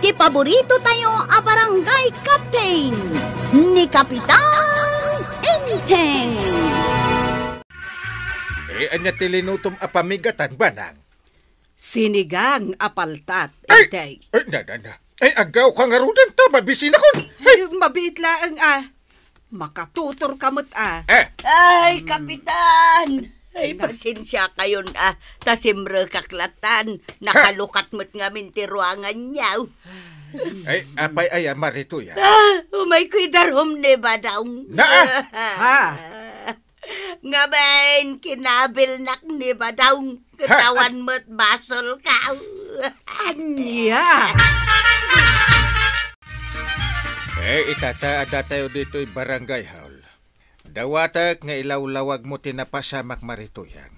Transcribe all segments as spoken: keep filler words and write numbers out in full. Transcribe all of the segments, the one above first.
ti paborito tayo a barangay captain, ni Kapitan Enteng. Eh, ania ti linutom a pamigatan, Banang? Sinigang a paltat, Ay! Enteng. Ay, na, na, na. Ay, agawka ngaruden ta, mabisinakon. Ay, mabiit laeng, ah. Makatutor ka met, ah. Eh. Ay, Kapitan! Ay, Ay, na. Pasensia kayon, ah. Ta simrekak latan. Nakalukat met ngamin ti ruanganyo. Ay, apay aya, Maritoy, ah? Ah, umay koy darum ni Badong. Na, ah! Ha? Ngamin, kinabilnak ni Badong. Ha? Ket awan met basolko. Ania? Eh, itata, adda tayo ditoy barangay hall. Dawatek nga ilawlawagmo ti napasamak, Maritoyang.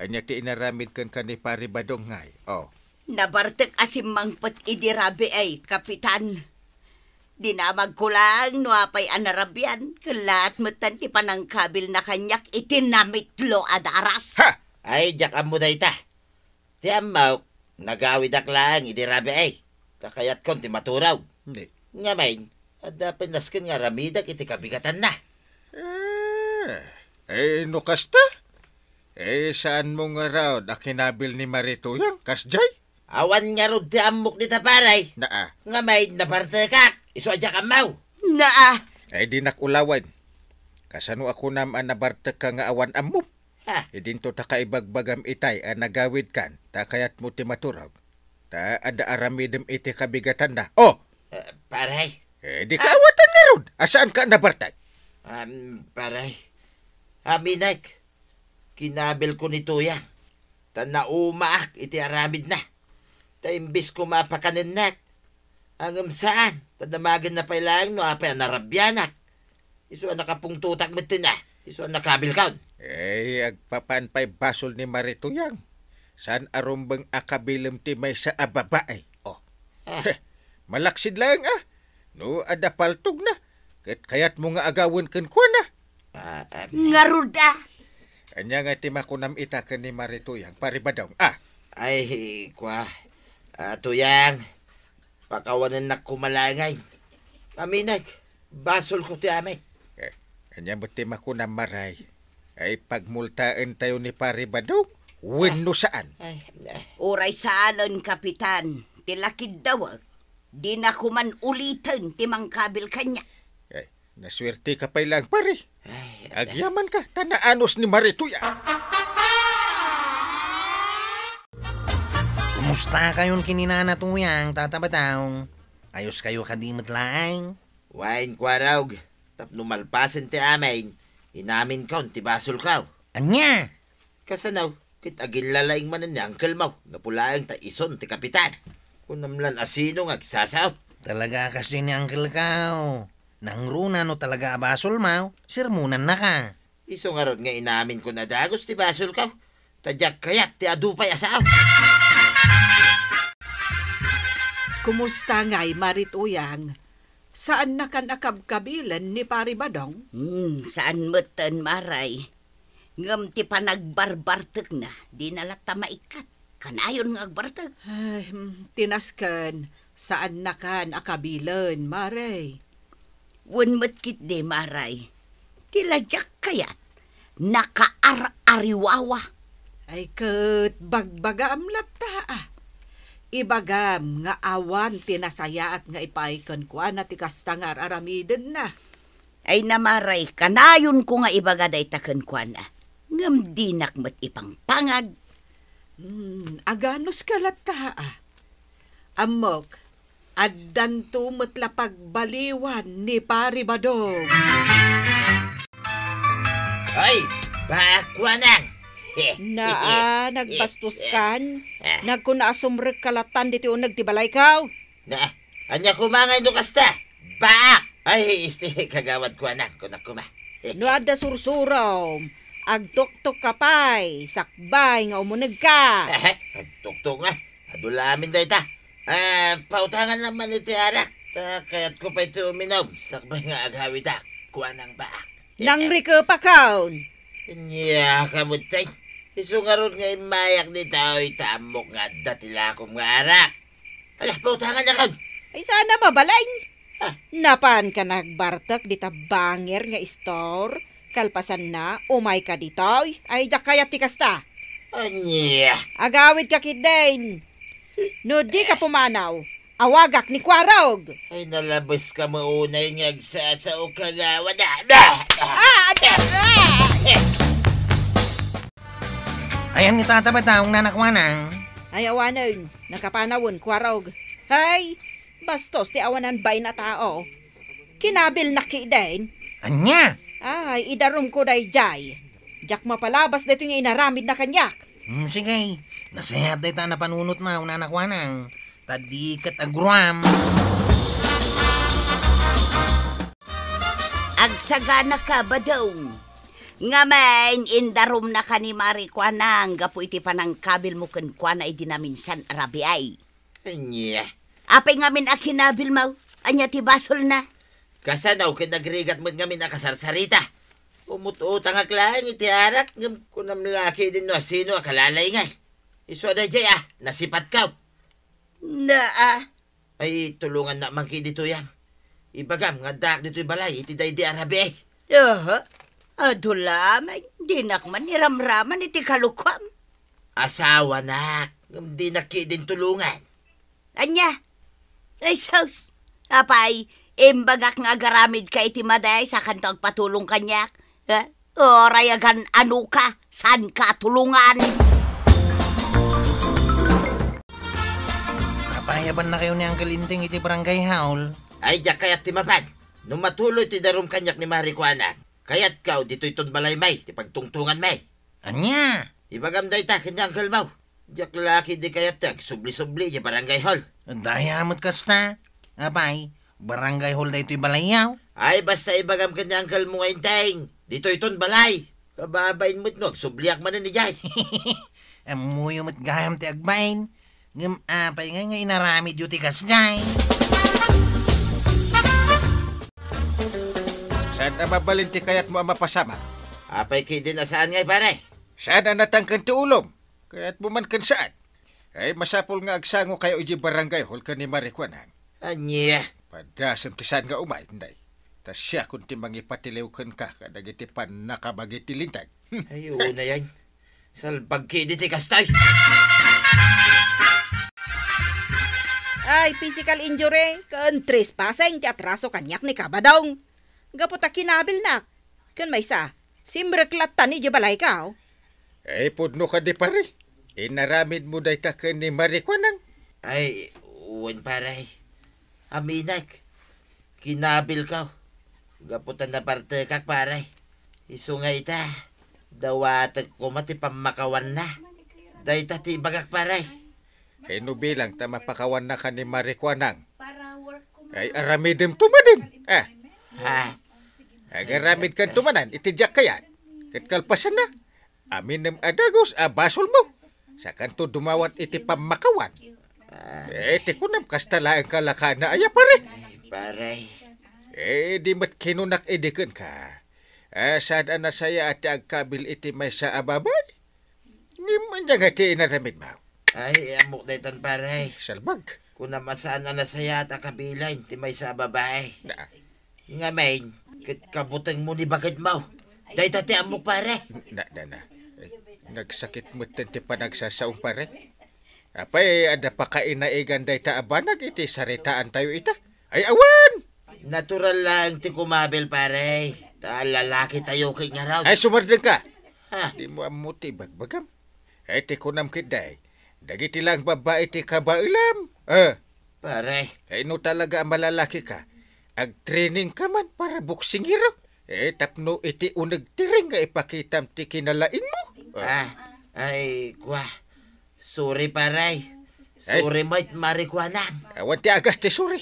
Ania ti inaramid kenka ni Pari Badong ngay? Oh. Nabartek a simmangpet idi rabii, Kapitan. Dinamagko laeng no apay a narabian, ket laat metten ti panangkabilna kaniak iti namitlo a daras. Ha! Ay, diak ammo dayta. Ti ammok, nagawidak laeng idi rabii, ta kayatkon ti maturog. Ni? Ngamin, adda pay nasken nga aramidek iti kabigatanna. Eh, eh, no kasta? Eh, saanmo ngarud a kinabil ni Maritoyang, kasdiay? Awan ngarud ti ammok dita, pare. Naa. Ngamin, nabartekak. Isu a diak ammo. Naa. Eh, dinak ulawen. Kasano a kunam a nabartekka nga awan ammom? Ha? Idinto ta kaibagbagam itay a nagawidkan, ta kayatmo ti maturog. Ta adda aramidem iti kabigatanna. Oh! Eh, pare? Eh, di kaawatan ngarud a saanka a nabartek. Am, pare. Aminek. Kinabilko ni Toyang. Ta naumaak iti aramidna. Ta imbes koma a pakanennak, ngem saan, ta damagenna pay laeng no apay a narabianak. Isu a nakapungtotak metten a, isu a nakabilkon. Eh, agpapan pay basol ni Maritoyang. Saan a rumbeng a kabilem ti maysa a babai. Oh. Ah. Heh, malaksid laeng a. No adda paltogna, ket kayatmo nga agawen kenkuana. Ah, ah. Ngarud a. Ania nga ti makunam ita ken ni Maritoyang, Pari Badong? Ah. Ay, kua. Ah, Toyang, pakawanennak koma laeng. Aminek, basolko ti amin. Eh, ania met ti makunam, Maray? Ay, pagmultaentayo ni Pari Badong wenno saan? Ay, ay. Uray saanen, Kapitan, ti lakiddawek, dina koman uliten ti mangkabil kaniak. Ay, nasuerteka pay laeng, pare. Ay, ay. Agyamanka, ta naanus ni Maritoyang. Kumusta kayon ken ni Nana Toyang, Tata Badong? Ayoskayo kadi met laeng? Wen, kuarog, tapno malpasen ti amin, inaminkon ti basolko. Ania? Kasano, ket agilla laeng manen ni angkelmo, gapu laeng ta isun ti kapitan. Kunam lan a sino nga agsasaot. Talaga a kasdiay ni angkelko. Nangruna no talaga a basolmo, sermonannaka. Isu ngarud nga inaminkon a dagus ti basolko, ta diak kayat ti adu pay a sao. Kumusta ngay, Maritoyang? Saannakan a kabkabilen ni Pari Badong? Hmm, saan metten, Maray. Ngem ti panagbarbartekna, dina latta maikkat. Kanayon nga agbartek. Ay, hmm, ti nasken, saannakan a kabilen, Maray. Wen met ketdi, Maray, ti la diak kayat, nakaar-ariwawa. Ay ket, bagbagaam latta, a. Ibagam nga awan ti nasayaat nga ipaay kenkuana ti kasta nga ar-aramidenna. Ay, Maray, kanayonko nga ibaga dayta kenkuana, ngem dinak met ipangpangag. Hmm, aganuska latta, a. Ammok, addanto met la pagbaliwan ni Pari Badong. Ay, baak kuanang. Naa, nagbastuskan. Ah. Nagkuna a sumrekka latan ditoy uneg ti balayko. Na, ania koma ngay no kasta? Baak! Ay, isti, kagawad kuanang, kunak koma. No adda sursurom, agtuktokka pay, sakbay nga umunegka. Eh, agtuktok nga. Adu la amin dayta. Ah, pautangan lang man iti arak. Ta kayatko pay ti uminom, sakbay nga agawidak, kuanang baak. Nangrikepakon. Ania ka met tay? Isu ngarud nga immayak ditoy, ta ammok nga adda ti lakom nga arak. Ala, pautangannakon. Ay, saan a mabalin? Ah. Napanka nagbartek dita bangir nga istor? Kalpasanna, umayka ditoy? Ay, diak kayat ti kasta. Ania? Agawidka ketdin. No dika pumanaw, awagak ni Kuarog. Ay, nalabeska met unay nga agsasao ka nga wala. Ah, ah, ah! Ayan ni Tata Badong, Nana Kuanang. Ay, awanen, nakapanawen, Kuarog. Hay, bastos ti awanan bain a tao. Kinabilnak ketdin. Ania? Ay, idarumko daydiay. Diak mapalabas daytoy nga inaramidna kaniak. Hmm, sige. Nasayaat dayta a napanunotmo, Nana Kuanang. Ta di ket aguruam. Agsaganaka, Badong. Ngamin, indarumnaka ni Mari Kuanang gapu iti panangkabilmo kenkuana idi naminsan a rabii. Ania? Apay ngamin a kinabilmo? Ania ti basolna? Kasano ket nagrigat met ngamin a kasarsarita? Umut-utangak laeng iti arak, ngem kunam la ketdin no asino a kalalaingay. Isu a daydiay a, nasipatko. Naa. Ay, tulongannak man ketditoy a. Ibagam nga addaak ditoy balay iti daydi a rabii. Aha. Adu laeng, dinak man iramraman iti kalukuam. Asawanak, ngem dinak ketdin tulongan. Ania? Ay, sus! Apay, imbagak nga agaramidka iti madi, sakanto agpatulong kaniak? Ha? Uray agan-anoka, saanka tulongan. Apay, abannakayo ni Uncle Inting iti barangay hall? Ay, diak kayat ti mapan. No matuloy ti darum kaniak ni Mari Kuanang, kayatko ditoyton balaymi ti pagtungtonganmi. Ania? Ibagam dayta ken ni Uncle Mau. Diak la ketdi kayat ti agsubli-subli idiay barangay hall. Daya met kasta. Apay, barangay hall daytoy balayyo? Ay, basta ibagam ken ni Uncle Mau nga Inting, ditoyton balay. Kababain met no agsubliak manen idiay. Ammoyo met gayam ti agbain. Ngem apay ngay nga inaramidyo ti kasdiay? Saan a mabalin ti kayatmo a mapasamak? Apay ketdin a saan ngay, pare? Saan a natangken ti ulom? Kayatmo man ken saan? Ay, masapul nga agsangokayo idiay barangay hall ken ni Mari Kuanang. Ania? Padasem ti saan nga umay, nay. Ta siakon ti mangipatiliw kenka kadagiti pannakabagi ti linteg. Ay, unayan. Salbag ketdi ti kasta. Ay, physical injury ken trespassing ti atraso kaniak ni Kabadong. Gapu ta kinabilnak. Ken maysa, simrek latta idiay balayko. Ay, pudno kadi, pare. Inaramidmo dayta ken ni Mari Kuanang? Ay, wen, pare. Aminek. Kinabilko. Gapu ta nabartekak, pare. Isu nga ita, dawatek koma ti pammakawanna. Dayta ti ibagak, pare. Ay, no bilang ta mapakawannaka ni Mari Kuanang, ay, aramidemto manen. Ah. Ha? Agaramidkanto manen iti diak kayat. Ket kalpasanna, aminem a dagus a basolmo. Sakanto dumawan iti pammakawan. Ah. Eh, ti kunam, kasta laeng kalakana aya, pare? Pare. Eh, di met kinunak idi kenka. Ah, saan a nasayaat ti agkabil iti maysa a babai? Ngem ania nga ti inaramidmo? Ay, ammok daytan, pare. Salbag. Kunam a saan a nasayaat a kabilen ti maysa a babai. Na. Ngamin, ket kabutengmo ni bagetmo. Dayta ti ammok, pare. Na, na, na. Ay, nagsakit metten ti panagsasaom, pare. Apay, adda pakainaigan dayta a banag iti saritaantayo ita? Ay, awan! Natural laeng ti kumabil, pare. Ta lalakitayo ket ngarud. Ay, sumardengka! Ha? Dimo ammo ti ibagbagam. Ay, ti kunam ketdi, dagiti laeng babbai ti kabaelam. Eh. Pare. Ay, no talaga a malalakika, agtrainingka man para boksingero. Eh, tapno iti uneg ti ring nga ipakitam ti kinalaingmo. Eh. Ah, ay, kua. Sorry, pare. Ay. Sorry met, Mari Kuanang. Awan ti agas ti sorry.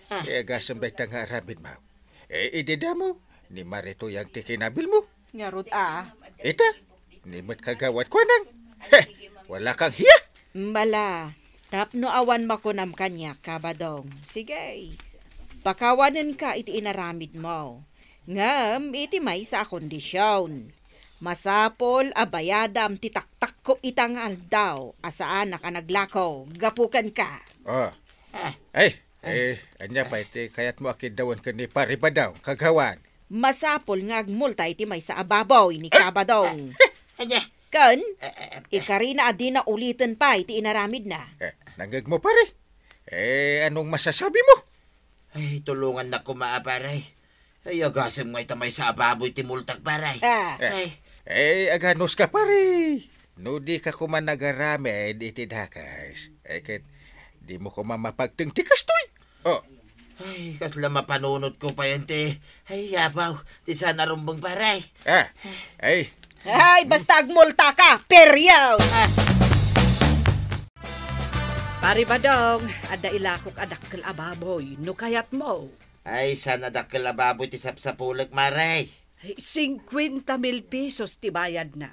Ah. Ti agasem dayta nga aramidmo. Eh, idi damo, ni Mari Tuyang ti kinabilmo. Ngarud a. Ita, ni met Kagawad Kuanang. Heh, wala kang hiya. Bala, tapno awan makunam kaniak, Kabadong. Sige, pakawanenka iti inaramidmo. Ngem iti maysa a kondision, masapul a bayadam ti taktakko ita nga aldaw a saanak a naglako gapu kenka. Ah. Ah. Ay, eh, ania pay ti kayatmo a kiddawen ken ni Pari Badong, kagawad? Masapul nga agmulta iti maysa a baboy ni Kabadong. Ania? Ken, ikarina a dina uliten pay ti inaramidna. Eh, nangngegmo, pare? Eh, anong masasabimo? Ay, tulongannak koma, pare. Ay, agasem nga ita maysa a baboy ti multak, pare. Ah. Ay. Eh, aganuska, pare. No dika koma nagaramid iti dakes, eh, ket dimo koma mapagteng ti kastoy. Oh. Ay, kasla mapanunotko pay ti, ay, abaw, ti saan a rumbeng, pare. Ah, ay. Ay, basta agmultaka, period! Ah. Pari Badong, adda ilakok a dakkel a baboy, no kayatmo. Ay, saan a dakkel a baboy ti sapsapulek, mare? Ay, singkuenta mil pesos ti bayadna.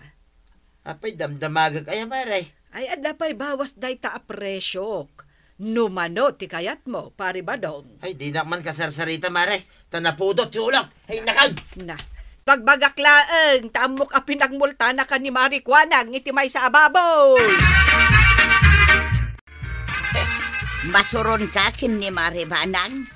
Apay, damdamagek aya, mare? Ay, adda pay bawas dayta a presiok. No mano ti kayatmo, Pari Badong. Ay, dinak man kasarsarita, mare. Ta napudot ti ulok. Ay, nakag! Na. Pagbagak laeng, ta ammok a pinagmultanaka ni Mari Kuanang iti maysa a baboy. Masuronka ken ni Mari Banang?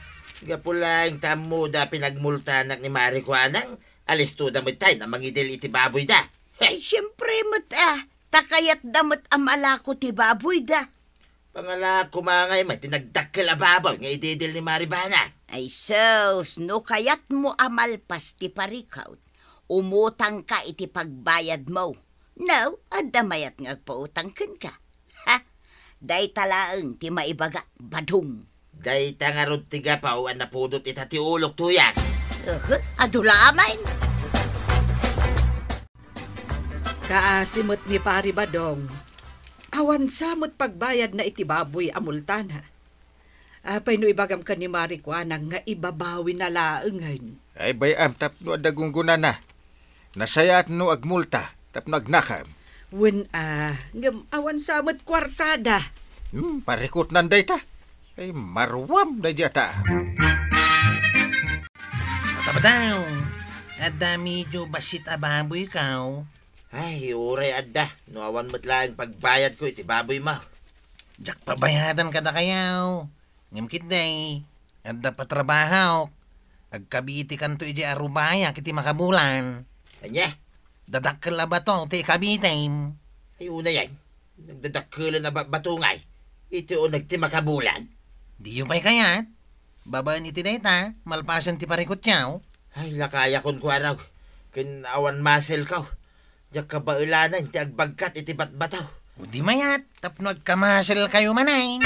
Gapu laeng ta ammoda a pinagmultanak ni Mari Kuanang, alistoda met tay a mangidil iti baboyda. Ay, siempre met, ah. Ta kayatda met a malako ti baboyda. Pangala koma ngay met ti nagdakkel a baboy nga ididil ni Mari Banang. Ay sus, no kayatmo a malpas ti parikut, umutangka iti pagbayadmo. No, adda mayat nga agpautang kenka. Ha? Dayta laeng ti maibagak, Badong. Dayta ngarud ti gapu a napudot ita ti ulok, Tuyang. Uhu, adu la amin. Kaasi met ni Pari Badong. Awan sa met pagbayadna iti baboy a multana. Apay no ibagam ken ni Mari Kuanang nga ibabawina laengen? Ay, bay-am tapno adda gunggonana. Nasayaat no agmulta tapno agnakam. Wen a, ngem awan sa met kuartada. Hmm, parikutnan dayta. Ay, maruam daydi a tao. Natabadaw, adda medio bassit a baboykaw. Ay, uray adda, no awan met laeng pagbayadko iti baboymo. Diak pabayadan kadakayo. Ngem ketdi, adda patrabahok. Agkabitikanto idiay arubayak iti makabulan. Ania? Dadakkel a bato ti ikabitim. Ay, unayen. Nagdadakkelen a ba-, bato ngay iti uneg ti makabulan. Diyo pay kayat? Babaen iti dayta, malpasen ti parikutyo. Ay, lakayakon, kuarog. Ken awan maselko. Diak kabaelanen ti agbagkat iti batbataw. O di mayat, tapno agkamaselkayo manen.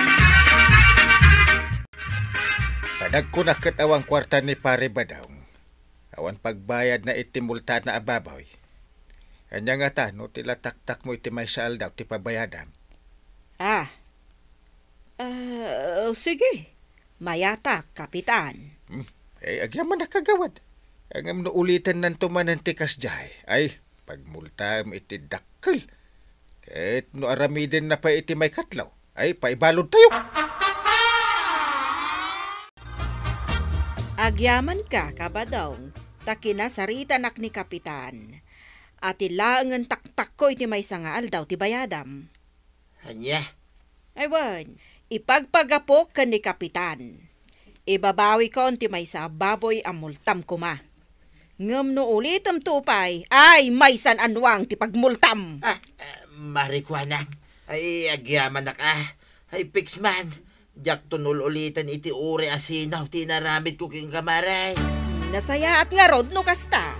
Panagkunak ket awan kuarta ni Pare Badong. Awan pagbayadna iti multana a baboy. Ania ngata no ti lataktakmo iti maysa aldaw ti pabayadam? Ah. Ah, sige. Mayatak, Kapitan. Hmm. Eh, agyamanak, kagawad. Ngem no ulitennanto manen ti kasdiay, ay, pagmultam iti dakkel. Ket no aramidenna pay iti maikatlo, ay, paibaludtayo. Agyamanka, Kabadong, ta kinasaritanak ni Kapitan. Ati laengen taktakko iti maysa nga aldaw ti bayadam. Ania? Ay wen, ipagpagapok ken ni Kapitan. Ibabawikon ti maysa a baboy a multam koma. Ngem no ulitemto pay, ay, maysan a nuang ti pagmultam. Ah, ah, Mari Kuanang. Ay, agyamanak, ah. Ay, fix man. Diakton ul-uliten iti uray a sinaw ti inaramidko kenka, Mare. Nasayaat ngarud no kasta.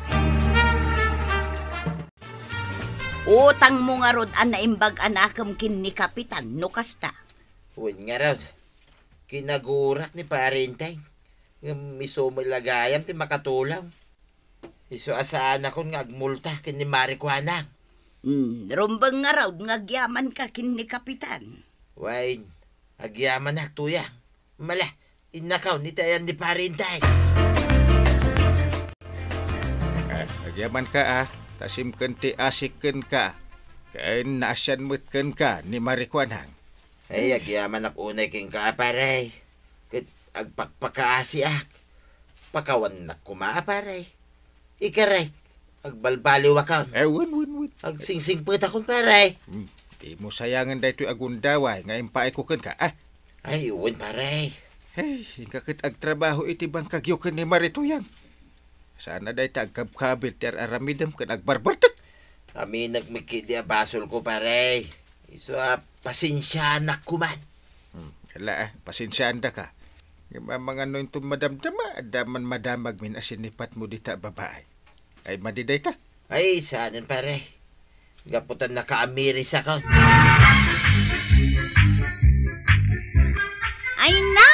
Utangmo ngarud a naimbag a nakem ken ni Kapitan no kasta. Wen ngarud, kinagurak ni Pare Enteng. Ngem isu met la gayam ti makatulong. Isu a saanakon nga agmulta ken ni Mari Kuanang. Hmm, rumbeng ngarud nga agyamanka ken ni Kapitan. Wen, agyamanak, Tuyang. Mala, innakaw iti ayan ni Pare Enteng. Ah, agyamanka, ah. Ta simken ti asik kenka. Ken naasian met kenka ni Mari Kuanang. Ay, agyamanak unay kenka, pare. Ket agpakpakaasiak. Pakawannak koma, pare. Ikarek, agbalbaliwakon. Eh, wen, wen, wen. Agsingsingpetakon, pare. Hmm, dimo sayangen daytoy a gundaway nga impaayko kenka, ah. Ay, wen, pare. Hey, inka ket agtrabaho iti bangkagyo ken ni Mari Tuyang. Saan a dayta agkabkabil ti ar-aramidem ken agbarbartek. Aminek met ketdi a basolko, pare. Isu a pasensianak koma. Hmm, ala, ah, pasensiaandaka. Ngem amangan no inton madamdama, adda man madamagmin a sinipatmo dita a babai. Ay, madi dayta. Ay, saanen, pare. Gapu ta nakaamirisakon. Ay na,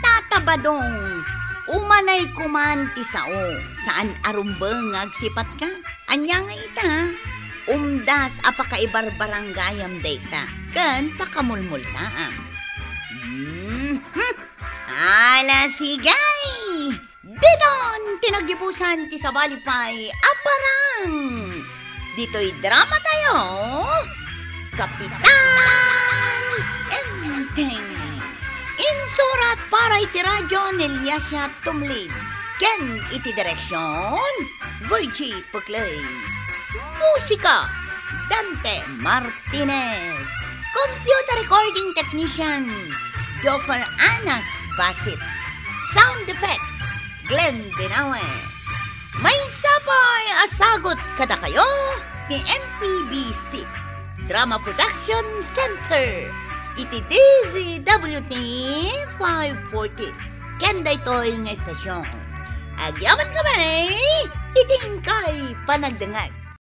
Tata Badong! Umanay koma ti sao, saan a rumbeng nga agsipatka. Ania nga ita, umdas a pakaibarbarangayam dayta, ken pakamulmultaam. Hmm, hmm. Ala, sige! Diton ti naggibusan ti sabali pay a parang. Ditoy dramatayo, Kapitan Enteng. Insurat para iti radyo ni Eliasia Tumlid. Ken iti direksyon, Virgie Puclay. Musika, Dante Martinez. Computer recording technician, Joffer Anas Basit. Sound effects, Glenn Binawe. Maysa pay a sagut kadakayo ti M P B C Drama Production Center iti D Z W T five forty. Ken daytoy nga estasyon, agyamankami iti inkay panagdengngeg.